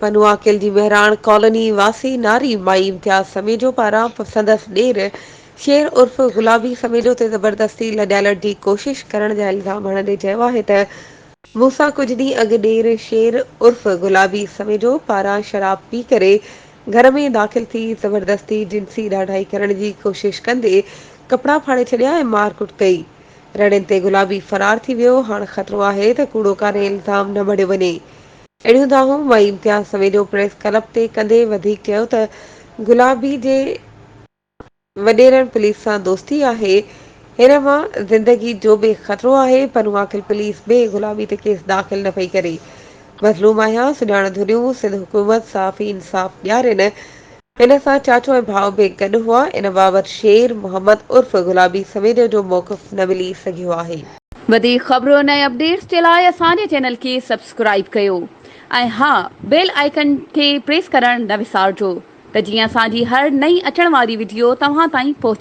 پنوعاقل جي مهراڻ ڪالوني واسي ناري مائي امتياز سميجو پاران سندس ڏير شير عرف گلابي سميجو تي زبردستي لڄالٽ جي ڪوشش ڪرڻ جا الزام هڻندي چيو آهي ته مون سان ڪجهه ڏينهن اڳ ڏير شير عرف گلابي سميجو پاران شراب پي ڪري گهر ۾ داخل ٿي زبردستي جنسي ڏاڍائي ڪرڻ جي ڪوشش ڪندي ڪپڙا ڦاڙي ڇڏيا ۽ مارڪٽ ڪئي. رڙين تي گلابي فرار ٿي ويو، هاڻ خطرو آهي ته ڪوڙو ڪاري الزام نه مڙهيو وڃي. اهڙيون دانهون مائي امتياز سميجو پريس ڪلب تي ڪندي وڌيڪ چيو ته گلابي جي وڏيرن پوليس سان دوستي آهي، هن مان زندگي جو به خطرو آهي، پنوعاقل پوليس به گلابي تي ڪيس داخل نه پئي ڪري. مظلوم آهيان، سڃاڻ ڌريون، سنڌ حڪومت، صحافي انصاف ڏيارين، هن سان چاچو ۽ ڀاء به گڏ هئا، ان بابت شير محمد عرف گلابي سميجو جو موقف نه ملي سگهيو آهي. وڌيڪ خبرن ۽ اپڊيٽس جي لاء اسان جي چينل کي سبسڪرائيب ڪيو ۽ ها بيل آئيڪن کي پريس ڪرڻ نه وسارجو ته جيئن اسان جي هر نئين اچڻ واري وڊيو توهان تائين پهچي.